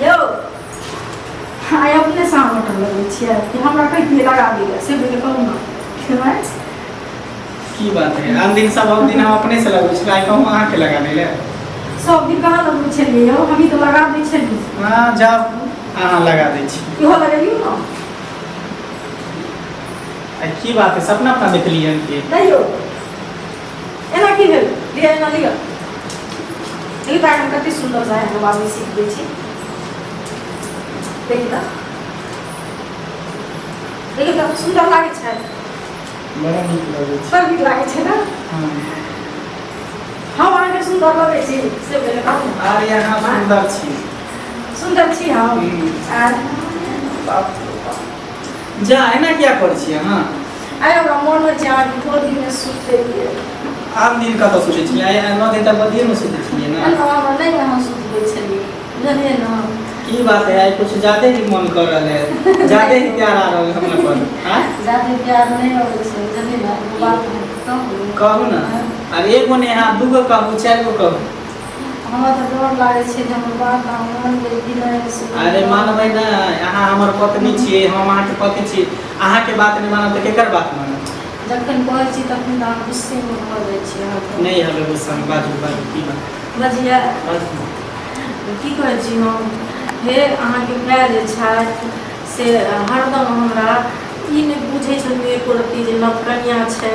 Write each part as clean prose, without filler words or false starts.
यौ, आइ अपने से अहाँ मटन लगबै छियै कि हमरा कहितियै लगा दिअ से? पहिले कहू ने, खेबै। की बात है, आन दिन सब दिन हम अपने से लगबै छी, आइ कहूँ अहाँके लगा दै लए? सब दिन कहाँ लगबै छलियै यौ? हमही तऽ लगा दै छलियै। हँ, जाउ, अहाँ लगा दै छी। इहो लगैयौ ने। आइ की बात है, सपना अपना देखलियै हन की? नहि यौ, एना की भेल? लिअ, एना लिअ। देखियौ तऽ, हम कते सुन्दरसँ अहाँके बाबू सीख दै छी। देखी तऽ, देखियौ तऽ, सुन्दर लागै छै? बड़ा नीक लगै छै। बड़ नीक लागै छै ने? हँ। हम अहाँके सुन्दर लगै छी से पहिले कहू ने। अरे, अहाँ सुन्दर छी। सुन्दर छी हम? हम्म। आर बाप रे बाप। जा, एना किया करै छी अहाँ? आइ हमरा मोन होइ छै अहाँके गोदीमे सुतैके। आन दिन कतऽ सुतै छलियै? आइ 9 दिन तक गोदिएमे सुतै छलियै ने। एना हमरा नहि अहाँ सुतबै छलियै, बुझलियै ने? की बात है, आइ कुछ ज्यादे ही मन कर रहल है, ज्यादे ही प्यार आ रहल है हमरा पर, आँ? जादे प्यार नहि अबै छै, बुझलियै ने? एगो बात कहू? कहू ने। अरे, एगो नहि, अहाँ दूगो कहू, चारि गो कहू। हमरा तऽ डर लागै छै जे हमर बात अहाँ मानबै कि नहि से। अरे, मानबै ने। अहाँ हमर पत्नी छियै, हम अहाँके पति छी। अहाँके बात नहि मानब तऽ केकर बात मानब? जखन कहै छी तखन तऽ अहाँ गुस्सेमे भऽ जाइ छी अहाँके। नहि हवे गुस्सामे। बाजू, बाजू, की बात? बजियै? बाजू। की कहै छी हम? हे, अहाँके माय जे छथि से हरदम हमरा ई नहि बुझै छथिन एको रत्ती जे नव कनिआँ छै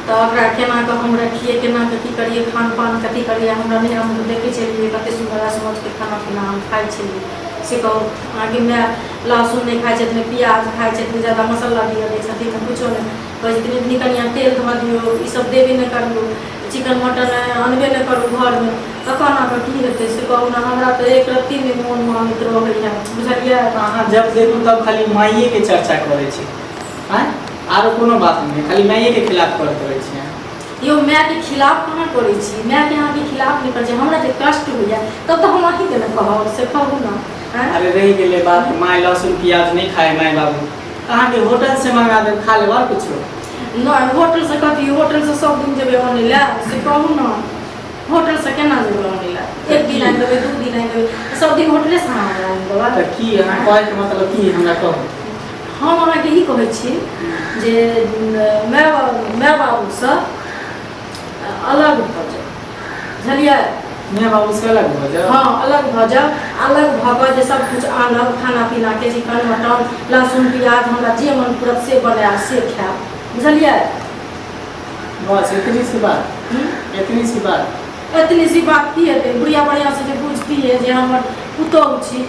तऽ ओकरा केना कऽ हम रखियै, केना कऽ की करियै, खान पान कथी करियै। हमरा नहि, हम तऽ देखै छलियै कतेक सुन्दर समझके खाना पीना हम खाइ छलियै। से कहू, अहाँके माय लहसुन नहि खाइ छथिन, प्याज खाइ छथिन, ज्यादा मसाला दिअ दै छथिन, किछो नहि कहै छथिन। एतनी कनिआँ तेल धऽ दियौ, ईसभ देबे नहि करियौ, चिकन मटन अनबे नहि करू घरमे। तखन अहाँके की हेतै से कहू ने? हमरा तऽ एक रत्ती नहि मोन मानैत रहैए, बुझलियै? अहाँ जब देखू तब खाली माइएके चर्चा करै छी, आँय? आरो कोनो बात नहि, खाली माइएके खिलाफ करैत रहै छी अहाँ। यौ, मायके खिलाफ कहाँ करै छी? मायके अहाँके खिलाफ नहि करै छी। हमरा जे कष्ट होइए तब तऽ हम अहीँके ने कहब, से कहू ने, आँय? अरे, रहि गेलै बात माय लहसुन प्याज नहि खाय माय बाबू, तऽ अहाँके होटलसँ मंगा देब, खा लेब, आओर कुछो? नहि, होटलसँ कथी? होटलसँ सब दिन जेबै अनै लए, से कहू ने? होटलसँ केना जेबै अनै लए? एक दिन आनि देबै, 2 दिन आनि देबै, सब दिन होटलेसँ अहाँ हमरा आनि देबै? तऽ की अहाँ कहैके मतलब की, हमरा कहू। हम अहाँके ई कहै छी जे माय बाबूसँ अलग भऽ जाउ, बुझलियै? माय बाबू से अलग भऽ जाउ? हँ, अलग भऽ जाउ। अलग भऽ कऽ जे सब किछु आनब खाना पीनाके, चिकन मटन, लहसुन प्याज, हमरा जे मन पुरत से बनायब, से खायब, बुझलियै? बस इतनी सी बात? हूँ? इतनी सी बात? एतनी सी बात की हेतै? बुढ़िया बढ़िआँसँ जे बुझती है जे हमर पुतोहु छी,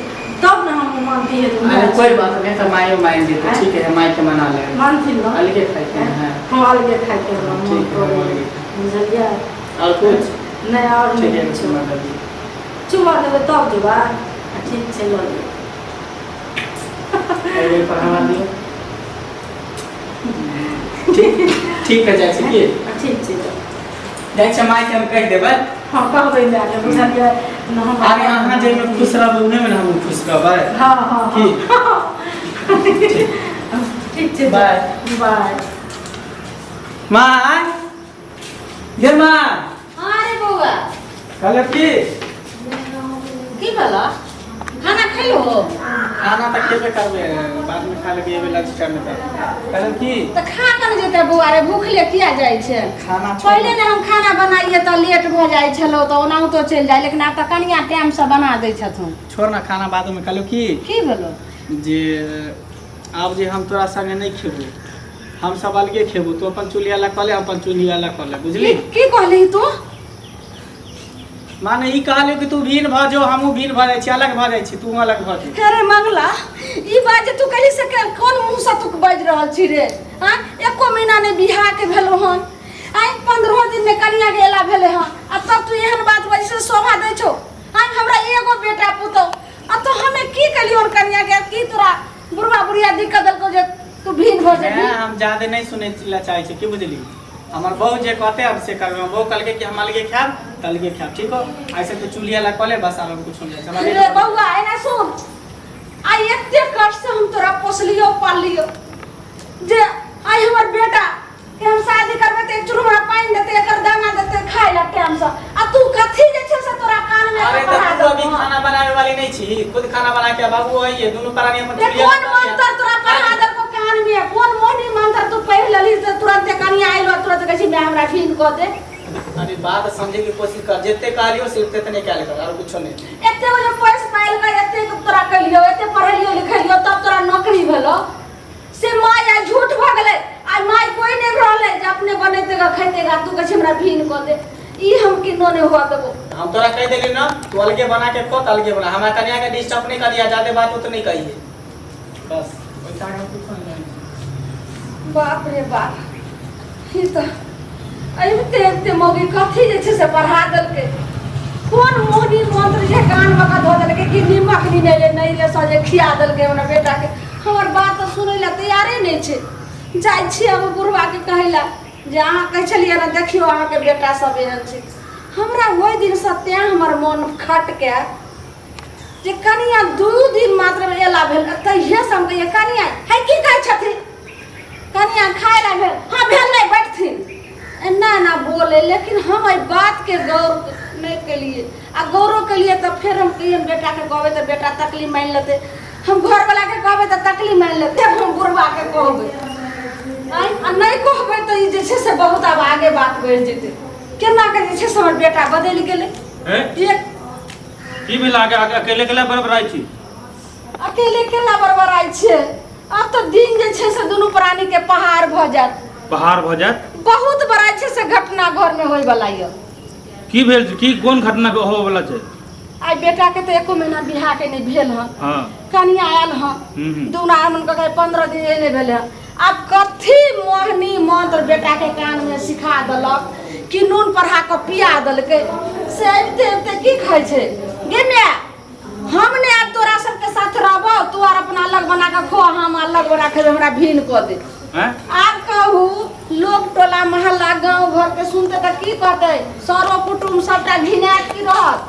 तब ने हम मानती है जे अरे माय छी। कोई बात नहीं, तो मायो मान जेतै। आँय? ठीक है, माय के मना ले। मानथिन ने? अलगे खाइके है। हँ, अलगे खाइके हमरा मन ठीक है, करैए। अलगे। बुझलियै? और कुछ? नहि, आओर ठीक है। नहि किछो। चुमा दे दियौ। चुमा देबै तब जेबै? आ, ठीक छै, लऽ लिअ। एहि बेर पर हमरा दियौ। ठीक, ठीक है, जाइ छी की? आ, ठीक छै तऽ। जाइ छै, मायके हम कहि देबै। हँ, कहबै मायके, बुझलियै ने हम? अरे, अहाँ जाहिमे खुश रहबै उहेमे ने हमहूँ खुश रहबै। हँ। की? ठीक छै। बाय। बाय। माय गे, माय। हाँ रे बौआ। कहले की? की भेल? खाना खेलो? खाना तऽ खेबे करबै, बादमे खा लेबै, एबै लंच टाइम में। तऽ कहले की? तऽ खा कऽ ने जेतै बौआ रे, भूखले किया जाइ छै? खाना छोड़। पहिले ने हम खाना बनाइए तऽ लेट भऽ जाइ छलौ तऽ ओनाहुतो चलि जाइ, लेकिन आब तऽ कनिया टाइमसँ बना दै छथुन। छोड़ ना, खाना बादमे। कहलहुँ की? की भेलो? जे आब जे हम तोरा संगे नहि खेबो, हम सब अलगे खेबो। तू अपन चूल्ही अलग कऽ ले, हम अपन चूल्ही अलग कऽ ले, बुझली? की कहली तू? माने ई कहलियो कि तू भिन्न भऽ जो, हमहूँ भिन्न भऽ जाइ छी, अलग भऽ जाइ छी, तू अलग भऽ जो। अरे मंगला, ई बात जे तू कहली से कोन मुँहसँ तू बाजि रहल छी रे? आँ, एको महीना नहि बियाहके भेलो हन, आइ 15 दिन नहि कनिया के एला भेलै हन, आ तब तू एहन बात बाजि से शोभा दै छौ? आँ, हमरा एगो बेटा पुतहु, आ तो हमे की केलियो हन कनिया के? की तोरा बुढ़वा बुढ़िया दिक्कत देलकौ जे तू भिन्न भऽ जेबही? हम ज्यादे नहि सुनै ला चाहै छी, की बुझली? हमर बहू जे कहते हम से करबै। हमर बहू कहलकै कि हम अलगे खायब तऽ अलगे खायब। ठीक हो, ऐसे तो चूल्ही अलग कऽ ले, बस, आब हम कुछो नहि छै। रे बौआ, एना सुन, आइ एते कष्ट से हम तोरा पोसलियो पाललियो जे आइ हमर बेटा कि हम शादी करबै तऽ एक चूर हमरा पानि देतै एकर दाना देतै खाय ला टाइम से आ तू कथी जे छै से तोरा कान में अरे पढ़ा तो तू अभी देलकौ खाना बनावे वाली नहीं छी खुद खाना बना के बाबू आइए दोनों प्राणी अपन ते चूल्हा कोन मंत्र तोरा पढ़ा देलको कान में कोन मोहनी मंत्र तू पढ़ि लेलही से तुरंते कनिया आइलो तुरंत कहै छी माय हमरा भीन कऽ दे अभी बात समझे की कोशिश कर जितने कहलियो सिर्फ तेतने कैल कर और कुछो नहीं एते जे पैस पाइल के एते तोरा कलियो एते पढ़लियो लिखलियो तब तोरा नौकरी भेलो से माय आइ झूठ भऽ गेलै आइ माय कोइ नहि रहलै जे अपने बनेतै गा खैतै गा तू कहै छी हमरा भीन कऽ दे ई हम किनो नहि हुआ देबो हम तोरा कह देली ना तू अलगे बना के खो तो अलगे बना हमरा कन्या के डिस्टर्ब नहीं करिया ज्यादा बात उत नहीं कहिए बस ओइसा हम कुछो नहीं जानै छी। बाप रे बाप ई तऽ अबिते अबिते मौगी कथी जे छै से पढ़ा देलकै कोन मोहनी मंत्र जे कानमे कऽ धऽ देलकै कि नीमक नहि ले नहि ले सजे खिया देलकै हमरा बेटाके हमर बात तऽ सुनै लए तैयारे नहि छै जाइ छियै हम बुढ़बाके कहै लए जे अहाँ कहै छलियै ने देखियौ अहाँके बेटा सब एहन छै हमरा ओहि दिनसँ तेँ हमर मोन खटके जे कनिया दू दिन मात्र एला भेल तहिएसँ हम कहियै कनिया है की कहै छथिन कनिया खाय लए भेल हाँ भेल नहि बैठथिन एना एना बोले लेकिन हम एहि बातके गौर नहि केलिए आ गौरो केलिए तऽ फेर हम कहियै बेटाके कहबै तऽ बेटा तकलीफ मानि लेतै हम घरवलाके कहबै तऽ तकलीफ मानि लेतै हम बुढ़बाके कहबै आँय आ नहि कहबै तऽ ई जे छै से बहुत आब आगे बात बढ़ि जेतै केना के जे छै से हमर बेटा बदलि गेलै हैं? एक की भेल अहाँके अकेले अकेले बड़बड़ाइ छी अकेले केना बड़बड़ाइ छियै आब तऽ दिन जे छै से दुनू प्राणी के पहाड़ भऽ जायत पहाड़ भऽ जायत बहुत बड़ा छै से घटना घर में होय वाला यऽ की भेल की कोन घटना होबऽ वाला छै आइ बेटा के तऽ एको महीना बियाह के नहि भेल हँ हँ कनिया आयल हँ हम्म, हम्म। दुना मन के 15 दिन नहि भेल हँ आब कथी मोहनी मंत्र बेटा के कान में सिखा देलक कि नून पढ़ा कऽ पिया देलकै से अबिते अबिते की खाइ छै गे माय हम नहि आब तोरा सबके साथ रहबो तू आर अपना अलग बना कऽ खो हम अलग बना खेबै हमरा भीन कऽ दे हैं? आब कहू लोग टोला मोहल्ला गांव घर के सुनते तऽ की कहतै सरो कुटुम सबटा घिनायत की रहत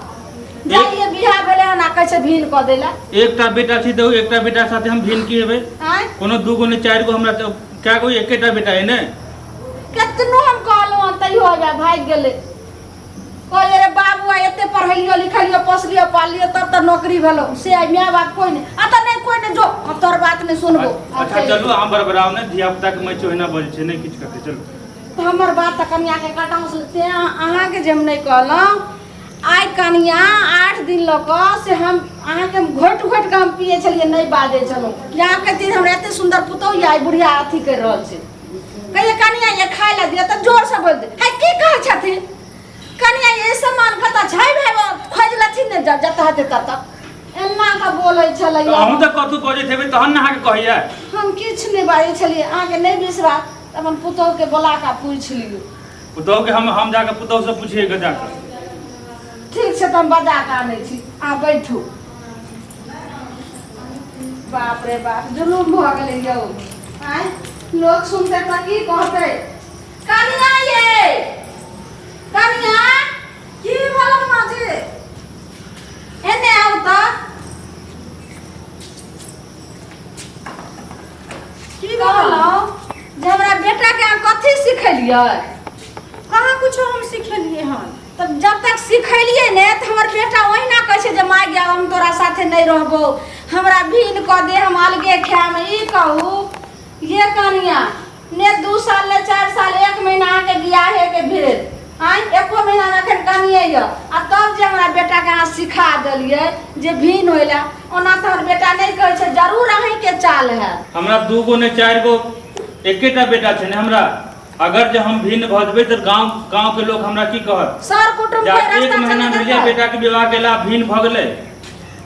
जाइए बियाह भेलै हन आ कहै छै भीन कऽ दै लए एकटा बेटा छी तऽ एकटा बेटा साथे हम भिन्न की हेबै आँय कोनो दू गो नहि चारि गो हमरा तऽ कए गो एकेटा बेटा है ने केतनो हम कहलहुँ हन तैयो हजा भागि गेलै कहलियै रे बाबू आइ एते पढ़ेलियो लिखेलियो पोसलियो पाललियो तब तऽ नौकरी भेलो से आइ माय बाप कोइ नहि आ तऽ नहि कोइ नहि जो हम तोहर बात नहि सुनबो अच्छा चलू अहाँ बड़बड़ाउ नहि धिया पुता के मैच ओहिना बजै छै नहि किछु करतै चलू तऽ हमर बात तऽ कनियाके कटाउस तेँ अहाँके जे हम नहि कहलहुँ आइ कनिया 8 दिन लऽ कऽ से हम अहाँके हम घोटि घोटि कऽ हम पियै छलियै नहि बाजै छलहुँ जे अहाँके दिन हमरा एते सुन्दर पुतहु यऽ आइ बुढ़िया अथी करि रहल छै कहियै कनिया ये खाय लए दिअ तऽ जोरसँ बोलि दे है की कहै छथिन कनिया ये सामान कतऽ छै भाय खोजि लेथिन ने जतऽ हेतै ततऽ एना कऽ बोलै छलै तऽ अहूँ तऽ कतहु बजैत हेबै तहन ने अहाँके कहैया हम किछु नहि बाजै छलियै अहाँके नहि विश्वास तऽ अपन पुतहुके बोला कऽ पूछि लियौ पुतहुके हम हम जाकऽ पुतहुसँ पुछिए कऽ जाकऽ ठीक छै तऽ हम बजा कऽ आनै छी अहाँ बैठू बाप रे बाप जुलूम भऽ गेलै यौ आँय लोक सुनतै तऽ की कहतै कनिया ये कनिया की भेल माँ जी एने आउ तऽ की भेल कहलहुँ जे हमरा बेटाके अहाँ कथी सिखेलियै कहाँ कुछो हम सिखेलिए हन तब जब तक सिखेलियै ने तऽ हमर बेटा ओहिना कहै छै जे माय गै हम तोरा साथे नहि रहबौ हमरा भीन कऽ दे हम अलगे खायब ई कहू ये कनिया ने 2 साल ने 4 साल 1 महीना अहाँके बियाहेके भेल आँय एको महीना एखन कनिए यऽ आ तब जे हमरा बेटाके अहाँ सिखा देलियै जे भीन होइ लए ओना तऽ हमर बेटा नहि कहै छै जरूर अहीँके चाल हैत हमरा दू गो नहि चारि गो एकेटा बेटा छै ने हमरा अगर जे हम भिन्न भऽ जेबै तऽ गाँव गाँव के लोग हमरा की कहत सर कुटुम्ब जा के एक रास्ता महीना चलैत भेलियै देखत। बेटा के विवाह केला भिन्न भऽ गेलै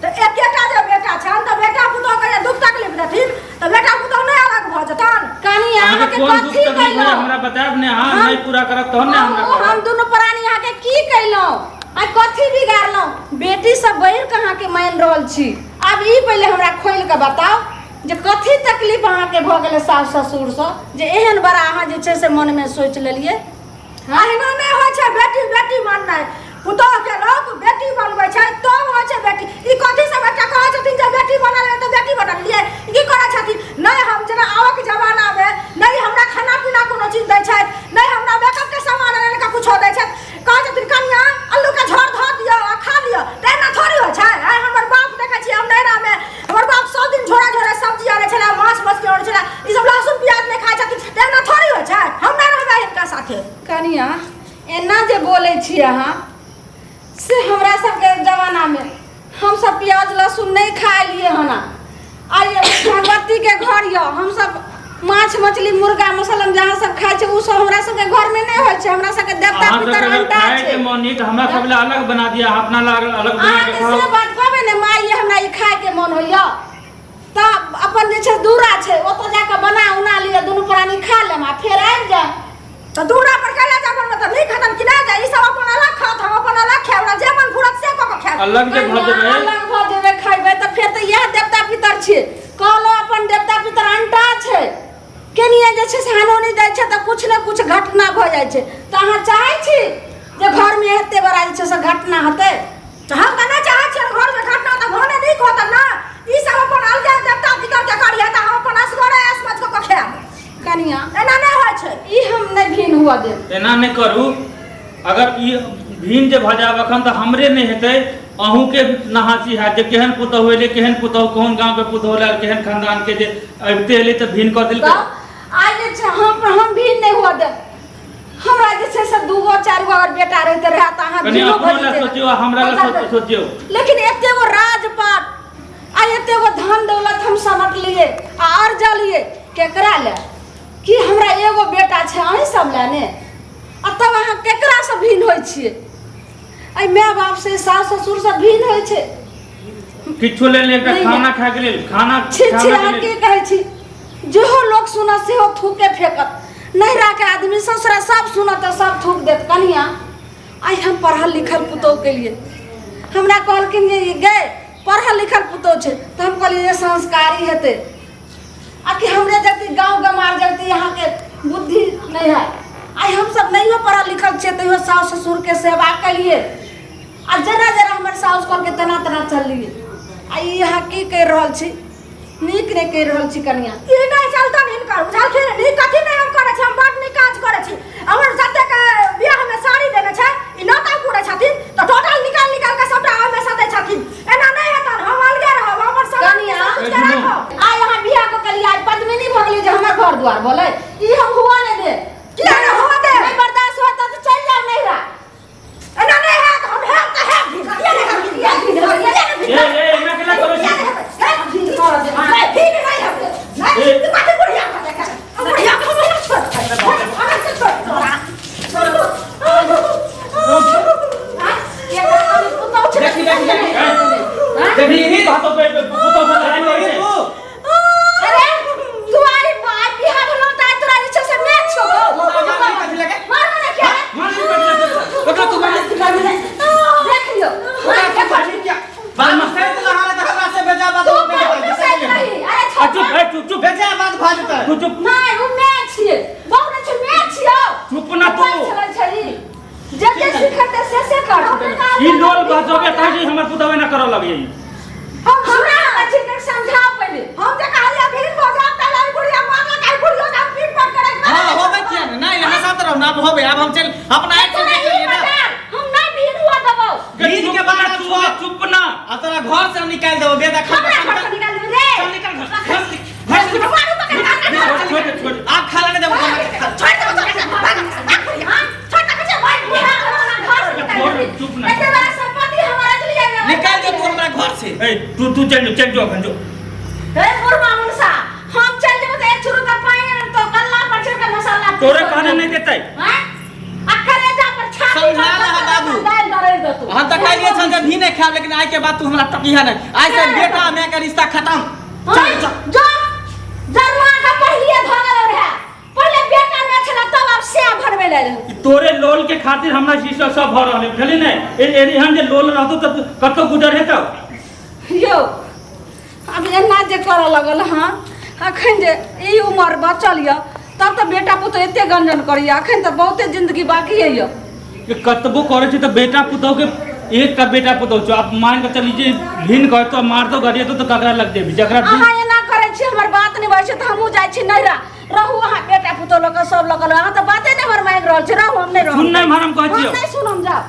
तऽ एकेटा जे बेटा छनि तऽ बेटा पुतोह के जे दुख तकलीफ देथिन तऽ बेटा पुतोह नहि अलग भऽ जेतनि कनी अहाँके अहाँके कोन दुख कथी तकलीफ होइए कयलहुँ हमरा बतायब ने अहाँ हम- नहि पूरा करब तहन ने हमरा कहू, हम कहब दुनू प्राणी अहाँके की कयलहुँ आ कथी बिगाड़लहुँ बेटी सब बढ़ि कऽ अहाँके मानि रहल छी आब ई पहिले हमरा खोलि कऽ बताउ जे कथी तकलीफ अहाँके भऽ गेलै सास ससुरसँ जे एहन बड़ा अहाँ जे छै से मनमे सोचि लेलियै अहिना नहि होइ छै बेटी बेटी बननाइ पुतोह के लोक बेटी बनबै छै तब होइ छै बेटी ई कथी सब एकटा कहै छथिन जे बेटी बनल तऽ बेटी बनलियै ई की करै छथिन नहि हम जेना आबक जमानामे नहि हमरा खाना पीना कोनो चीज दै छथि लहसुन नहि खाए लिए हन। आइ भगवतीके घर यऽ, हमसब माछ मछली मुर्गा मसलम जहाँ सब खाइ छै ओ सब हमरा सबके घरमे नहि होइ छै। हमरा सबके देवता अहाँ सबके पितर अगर अंटा खाए के छै। मन नहीं तऽ हमरा सब लए अलग बना दिया, अहाँ अपना लए अलग बना के अहाँके खाओ। से बात कहबै ने माय, हमरा ई खायके मन होइए तऽ अपन जे छै दूरा छै ओतऽ जाकऽ बना उना लिअ, दुनू प्राणी खा लेब आ फेर आबि जायब। तऽ दूरा पर कैला जाब बनबै तऽ नीक हेतन कि नहि? जाय ई सब अपन अलग खात, हम अपन अलग खायब, हमरा जे मन फुरत से कऽ कऽ खायब। अलग जे भऽ जेबै, अलग भऽ जेबै खैबै तऽ फेर तऽ इएह देवता पितर छियै। कहलहुँ अपन देवता पितर अंटा छै, केनिये जे छै से हानो नहि दै छै तऽ किछु ने किछु घटना भऽ जाइ छै। तऽ अहाँ चाहै छी जे घरमे एते बड़ा जे छै से घटना हेतै? तऽ हम तऽ नहि चाहै छियै घरमे घटना, तऽ भने नीक होतन ने। ई सब अपन अलगे देवता पितर के करिहे तऽ हम अपन असगरे ऐश मौज कऽ कऽ खायब। कनिया, एना नहि होइ छै। ई हम नहि भिन्न हुअ देब। एना नहि करू। अगर ई भिन्न जे भऽ जायब एखन तऽ हमरे नहि हेतै, अहूँके नहासी हैत जे केहन पुतहु एलै, केहन पुतहु, कोन गाँवके पुतहु लायल, केहन खानदानके, जे अबिते एलै तऽ भिन्न कऽ देलकै। तऽ आइ जे छै हम भिन्न नहि हुअ देब। हमरा जे छै से दूगो चारि गो अगर बेटा रहिते रहए तऽ अहाँ कनि भिन्नो अपनो भऽ लए जैते। सोचियौ आ हमरा लए सोचियौ। लेकिन एते गो राजपाट आ एते गो धन दौलत हम समटलियै आ अरजलियै केकरा लए? कि हमरा एगो बेटा छै अहीं सब लए ने? आ तब अहाँ केकरासँ भिन्न होइ छियै? एहि माय बापसँ, सास ससुरसँ भिन्न होइ छै? किछो लेल एकटा नहि, खाना नहि। खायके लेल खाना छी छी खानाके अहाँ लेल की कहै छी? जेहो लोक सुनत सेहो थूके फेकत। नैहराके आदमी ससुरा सब सुनत तऽ सब थूक देत। कनिया, आइ हम पढ़ल लिखल पुतोह के लिए हमरा कहलखिन जे गे पढ़ल लिखल पुतोह छै, तऽ हम कहलियै जे संस्कारी हेतै आ कि हमरे जगती गाँव गमार जगती अहाँके बुद्धि नहि है। आइ हमसब नहियो पढ़ल लिखल छियै तैयो साउस ससुरके सेवा केलियै आ जेना जेना हमर साउस कहलकै तेना तेना चललियै। आ ई अहाँ की करि रहल छी? नीक नहि करि रहल छी कनिया। ई नहि चलतन हिनकर, बुझलखिन? नीक कथी नहि हम करै छी, हम बड नीक काज करै छी। हमर जतेक बियाहमे साड़ी देने छै, ई नौता पूरै छथिन तऽ टोटल निकालि निकालि कऽ सबटा ओहिमे सदै छथिन। एना नहि हेतन, हम अलगे रहब, हमर सामान कनिया, सब किछु के राखब। आइ अहाँ बियाह कऽ केलियै, आइ पद्मिनी भऽ गेलियै जे हमर घर दुआर बोलै। ई हम हुआ नहि देब। किया नहि हुआ देब? नहि बर्दाश्त होत तऽ चलि जाउ नैहरा। एना नहि हैत, हम हैब तऽ हैब भी। किया नहि हैब? किया नहि हैब? किया नहि ए ए एना केना करै छी? नहीं, भी नहीं हैब। नहीं, ए। तू कथी बुढ़िया के देखा? बुढ़िया के हम नहीं छोड़। हमरा से छोड़। देखी देखी देखी देखी ही हाथों पे पुतहु से लड़ाई करै छै। अरे तू आई आई बियाह भेलौ तऽ आइ तोरा जे छै से मैच छौ। कथी लगे? मारबो ने क्या? मार नहीं पड़ले ओकरा तू मार। देख लियौ। ओकरा तू मार क्या? बात सही तो लहा तऽ हमरा से बेजा बात तू नहीं बहुत जेतै। सही रही। अरे आ चुप छोड़। ए चुप चुप। बेजा बात भऽ जेतै। तू चुप। नहि, ओ मैच छियै। बहुत नहि छै, मैच छियौ। चुप ना तू। चलै छै ई। जे जे सिखेतै से से कर। ई लोल बजबे कहै छै हमर पुतहु एना करऽ लगै। हमरा अथी के समझाओ पहिले। हम जे कहलियै भीड़ भऽ जायब तऽ लड़ि बुढ़िया मारलक, आइ बुढ़ियो के हम पीट पाट करै। हाँ होबे किया ने? नहीं यहाँ साथ रहो ना, अब होबे। अब हम चल अपना एक तोरा देख ई लेलिए ना। बता, हम नहीं भीड़ हुआ देबौ। भीड़ के चुप बाद ना अब तू छोड़। चुप ना। अब तोरा घर से हम निकाल देबो बेदखल। हमरा घर से निकाल देबे रे। चल निकल घर घर से घर से निकल। मारू पकड़ छोड़ छोड़ छोड़। आप खाला नहीं देबो हमरा के। छोड़ दे तोरा के, भाग भाग बुढ़िया, छोड़ दे बच्चा, भाग बुढ़िया। घर से निकाल छोड़, देबे। चुप ना। एते बड़ा संपत्ति हमरा लिए। निकाल दे तू हमरा घर से। ए तू तू चल चल जो अखन जो। हे बुढ़वा मुनसा, हम चल जेबो तऽ एक चुरू का पानि तो कल्ला पर चढ़ के मसाला तोरे कहने नहीं देतै। हैं? आ करेजा पर छाती समझा पर रहा बाबू। दालि दरड़ि देतौ। हम तऽ कहलिए छल जे भी नहीं खायब, लेकिन आइ के बाद तू हमरा टकिहा नहीं। आइ से बेटा माय के रिश्ता खत्म। चल चल जो जरुआ का पहलिए धऽ गेल रहे। पहिले बेटा नहि छलै तब आब सएह भरबै लए रहै। ई तोरे लोल के खातिर हमरा शीशा सब भऽ रहल है, बुझली ने? एहन जे लोल रहतौ तऽ कतौ गुजर हेतौ? यौ आब एना जे करऽ लगल हँ, अखन जे ई उमर बचल यऽ तब तऽ बेटा पुतोह एते गंजन करैया, अखन तऽ बहुते जिंदगी बाकी यऽ। कि कतबो करै छै तऽ बेटा पुतोह के एकटा बेटा पुतोह छौ, आब मान के चली जे भिन्न करतो मारतो गरियतो तऽ ककरा लग जेबही? जकरा अहाँ एना करै छी, हमर बात नहि भऽ छै तऽ हमहूँ जाइ छी नैहरा। रहू अहाँ बेटा पुतोह लऽ कऽ सब लऽ कऽ, अहाँ तऽ बाते नहि हमर मांगि रहल छी। रहू, हम नहि रहब। सुन नहि हम कहै छियौ। हम नहि सुनम, जाउ।